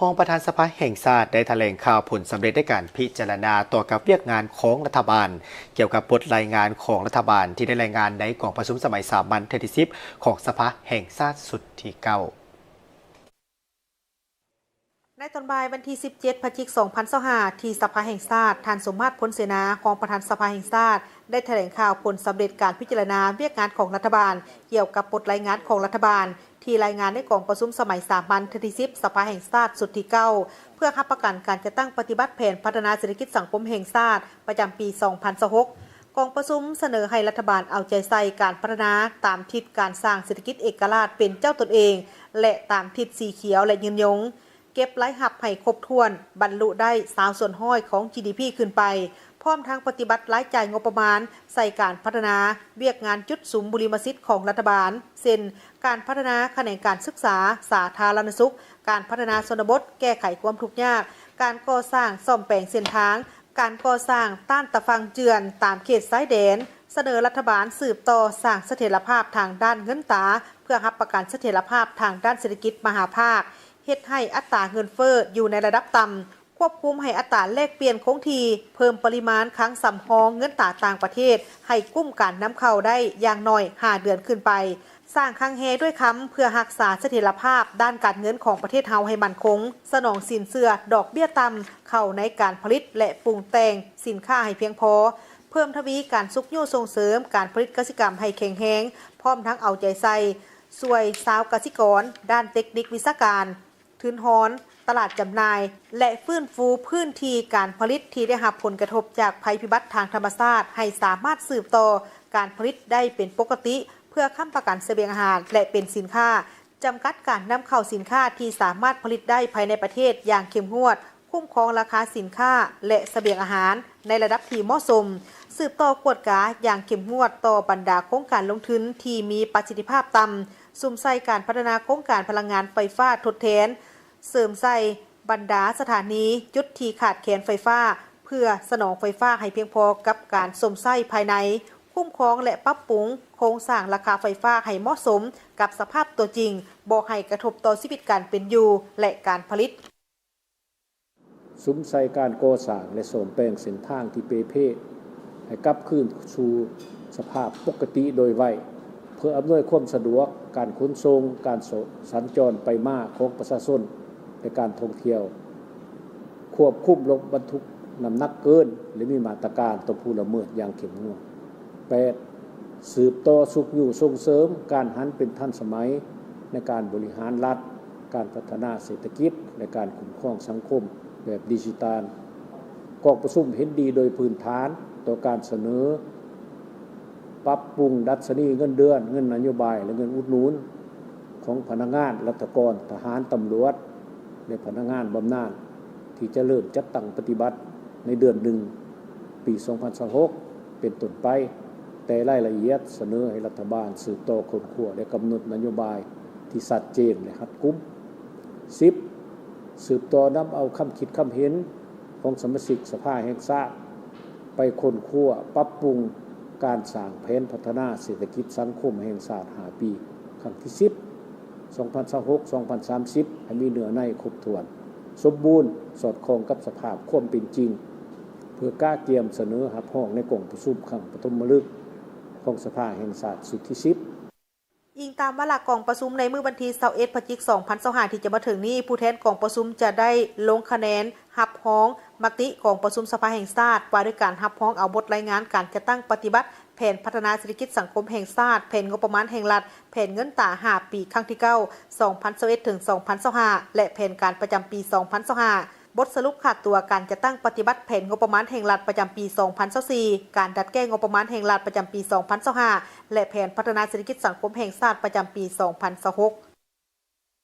ຮອງປະທານສະພາແຫ່ງຊາດໄດ້ຖະແຫຼງຂ່າວຜົນສຳເລັດໃນການພິຈາລະນາຕໍ່ກັບວຽກງານຂອງລັດຖະບານ ກ່ຽວກັບບົດລາຍງານຂອງລັດຖະບານທີ່ໄດ້ລາຍງານໃນກອງປະຊຸມສະໄໝສາມັນເທື່ອທີສິບ ຂອງສະພາແຫ່ງຊາດຊຸດທີເກົ້າ. ໃນຕອນບ່າຍວັນທີສິບເຈັດ ພະຈິກ ສອງພັນຊາວຫ້າ ທີ່ສະພາແຫ່ງຊາດ, ທ່ານ ສົມມາດ ພົນເສນາ ຮອງປະທານສະພາແຫ່ງຊາດ ໄດ້ຖະແຫຼງຂ່າວຜົນສຳເລັດການພິຈາລະນາວຽກງານຂອງລັດຖະບານ ກ່ຽວກັບບົດລາຍງານຂອງລັດຖະບານ ທີ່ລາຍງານໃນກອງປະຊຸມສະໄໝສາມັນເທື່ອທີສິບ ສະພາແຫ່ງຊາດຊຸດທີເກົ້າ ເພື່ອຮັບປະກັນການຈັດຕັ້ງປະຕິບັດແຜນພັດທະນາເສດຖະກິດສັງຄົມແຫ່ງຊາດປະຈຳປີສອງພັນຊາວຫົກ. ກອງປະຊຸມສະເໜີໃຫ້ລັດຖະບານເອົາໃຈໃສ່ການພັດທະນາຕາມທິດການສ້າງເສດຖະກິດເອກະລາດເປັນເຈົ້າຕົນເອງ ແລະ ຕາມທິດສີຂຽວ ແລະ ຍືນຍົງ, ເກັບລາຍຮັບໃຫ້ຄົບຖ້ວນ, ບັນລຸໄດ້ຊາວສ່ວນຮ້ອຍຂອງ ຈີດີພີ ຂຶ້ນໄປ, ພ້ອມທັງປະຕິບັດລາຍຈ່າຍງົບປະມານໃສ່ການພັດທະນາວຽກງານຈຸດສຸມບຸລິມະສິດຂອງລັດຖະບານ ເຊັ່ນ ການພັດທະນາຂະແໜງການສຶກສາ, ສາທາລະນະສຸກ, ການພັດທະນາຊົນນະບົດ, ແກ້ໄຂຄວາມທຸກຍາກ, ການກໍ່ສ້າງສ້ອມແປງເສັ້ນທາງ, ການກໍ່ສ້າງຕ້ານຕາຝັ່ງເຈື່ອນຕາມເຂດຊາຍແດນ, ສະເໜີລັດຖະບານສືບຕໍ່ສ້າງສະຖຽນລະພາບທາງດ້ານເງິນຕາ ເພື່ອຮັບປະກັນສະຖຽນລະພາບທາງດ້ານເສດຖະກິດມະຫາພາກ, ເຮັດໃຫ້ອັດຕາເງິນເຟີ້ຢູ່ໃນລະດັບຕ່ຳ, ຄວບຄຸມໃຫ້ອັດຕາແລກປ່ຽນຄົງທີ່, ເພີ່ມປະລິມານຄັງສຳຮອງເງິນຕາຕ່າງປະເທດໃຫ້ກຸ້ມການນຳເຂົ້າໄດ້ຢ່າງໜ້ອຍຫ້າເດືອນຂຶ້ນໄປ, ສ້າງຄັງແຮດ້ວຍຄຳເພື່ອຮັກສາສະຖຽນລະພາບດ້ານການເງິນຂອງປະເທດເຮົາໃຫ້ໝັ້ນຄົງ, ສະໜອງສິນເຊື່ອດອກເບ້ຍຕ່ຳເຂົ້າໃນການຜະລິດ ແລະ ປຸງແຕ່ງສິນຄ້າໃຫ້ພຽງພໍ, ເພີ່ມທະວີການຊຸກຍູ້ສົ່ງເສີມການຜະລິດກະສິກຳໃຫ້ແຂງແຮງ, ພ້ອມທັງເອົາໃຈໃສ່ຊ່ວຍຊາວກະສິກອນດ້ານເຕັກນິກວິຊາການ, ທຶນຮອນ, ຕະຫຼາດຈຳໜ່າຍ ແລະ ຟື້ນຟູພື້ນທີ່ການຜະລິດທີ່ໄດ້ຮັບຜົນກະທົບຈາກໄພພິບັດທາງທຳມະຊາດ ໃຫ້ສາມາດສືບຕໍ່ການຜະລິດໄດ້ເປັນປົກກະຕິ ເພື່ອຄ້ຳປະກັນສະບຽງອາຫານ ແລະ ເປັນສິນຄ້າ, ຈຳກັດການນຳເຂົ້າສິນຄ້າທີ່ສາມາດຜະລິດໄດ້ພາຍໃນປະເທດຢ່າງເຂັ້ມງວດ, ຄຸ້ມຄອງລາຄາສິນຄ້າ ແລະ ສະບຽງອາຫານໃນລະດັບທີ່ເໝາະສົມ, ສືບຕໍ່ກວດກາຢ່າງເຂັ້ມງວດຕໍ່ບັນດາໂຄງການລົງທຶນທີ່ມີປະສິດທິພາບຕ່ຳ, ສຸມໃສ່ການພັດທະນາໂຄງການພະລັງງານໄຟຟ້າທົດແທນ, ເສີມໃສ່ບັນດາສະຖານີຈຸດທີ່ຂາດແຄນໄຟຟ້າ ເພື່ອສະໜອງໄຟຟ້າໃຫ້ພຽງພໍກັບການຊົມໃຊ້ພາຍໃນ, ຄຸ້ມຄອງ ແລະ ປັບປຸງໂຄງສ້າງລາຄາໄຟຟ້າໃຫ້ເໝາະສົມກັບສະພາບຕົວຈິງ, ບໍ່ໃຫ້ກະທົບຕໍ່ຊີວິດການເປັນຢູ່ ແລະ ການຜະລິດ. ສຸມໃສ່ການກໍ່ສ້າງ ແລະ ສ້ອມແປງເສັ້ນທາງທີ່ເປ່ເພ ໃຫ້ກັບຄືນສູ່ສະພາບປົກກະຕິໂດຍໄວ, ເພື່ອອຳນວຍຄວາມສະດວກການຂົນສົ່ງ, ການສັນຈອນໄປມາຂອງປະຊາຊົນ ແລະ ການທ່ອງທ່ຽວ, ຄວບຄຸມລົດບັນທຸກນ້ຳໜັກເກີນ ແລະ ມີມາດຕະການຕໍ່ຜູ້ລະເມີດຢ່າງເຂັ້ມງວດ. ແປດ, ສືບຕໍ່ຊຸກຍູ້ສົ່ງເສີມການຫັນເປັນທັນສະໄໝໃນການບໍລິຫານລັດ, ການພັດທະນາເສດຖະກິດ ແລະ ການຄຸ້ມຄອງສັງຄົມແບບດິຈິຕານ. ກອງປະຊຸມເຫັນດີໂດຍພື້ນຖານຕໍ່ການສະເໜີປັບປຸງດັດຊະນີເງິນເດືອນ, ເງິນນະໂຍບາຍ ແລະ ເງິນອຸດໜູນຂອງພະນັກງານລັດຖະກອນ, ທະຫານ, ຕຳຫຼວດ ແລະ ພະນັກງານບຳນານ ທີ່ຈະເລີ່ມຈັດຕັ້ງປະຕິບັດໃນເດືອນໜຶ່ງ ປີສອງພັນຊາວຫົກ ເປັນຕົ້ນໄປ, ແຕ່ລາຍລະອຽດສະເໜີໃຫ້ລັດຖະບານສືບຕໍ່ຄົ້ນຄວ້າ ແລະ ກຳນົດນະໂຍບາຍທີ່ຊັດເຈນ ແລະ ຮັດກຸມ. ສິບ, ສືບຕໍ່ນຳເອົາຄຳຄິດຄຳເຫັນຂອງສະມາຊິກສະພາແຫ່ງຊາດ ໄປຄົ້ນຄວ້າປັບປຸງການສ້າງແຜນພັດທະນາເສດຖະກິດສັງຄົມແຫ່ງຊາດຫ້າປີ ຄັ້ງທີສິບ ສອງພັນຊາວຫົກ ສອງພັນສາມສິບ ໃຫ້ມີເນື້ອໃນຄົບຖ້ວນ ສົມບູນ ສອດຄ່ອງກັບສະພາບຄວາມເປັນຈິງ ເພື່ອກະກຽມສະເໜີຮັບຮອງໃນກອງປະຊຸມຄັ້ງປະຖົມມະລຶກຂອງສະພາແຫ່ງຊາດຊຸດທີສິບ. ອີງຕາມວາລະກອງປະຊຸມໃນມື້ວັນທີຊາວເອັດ ພະຈິກ ສອງພັນຊາວຫ້າ ທີ່ຈະມາເຖິງນີ້, ຜູ້ແທນກອງປະຊຸມຈະໄດ້ລົງຄະແນນຮັບຮອງມະຕິກອງປະຊຸມສະພາແຫ່ງຊາດ ວ່າດ້ວຍການຮັບຮອງເອົາບົດລາຍງານການຈັດຕັ້ງປະຕິບັດ ແຜນພັດທະນາເສດຖະກິດສັງຄົມແຫ່ງຊາດ, ແຜນງົບປະມານແຫ່ງລັດ, ແຜນເງິນຕາຫ້າປີ ຄັ້ງທີເກົ້າ ສອງພັນຊາວເອັດ ເຖິງ ສອງພັນຊາວຫ້າ ແລະ ແຜນການປະຈຳປີ ສອງພັນຊາວຫ້າ, ບົດສະຫຼຸບຂາດຕົວການຈັດຕັ້ງປະຕິບັດແຜນງົບປະມານແຫ່ງລັດປະຈຳປີ ສອງພັນຊາວສີ່, ການດັດແກ້ງົບປະມານແຫ່ງລັດປະຈຳປີ ສອງພັນຊາວຫ້າ ແລະ ແຜນພັດທະນາເສດຖະກິດສັງຄົມແຫ່ງຊາດປະຈຳປີ ສອງພັນຊາວຫົກ.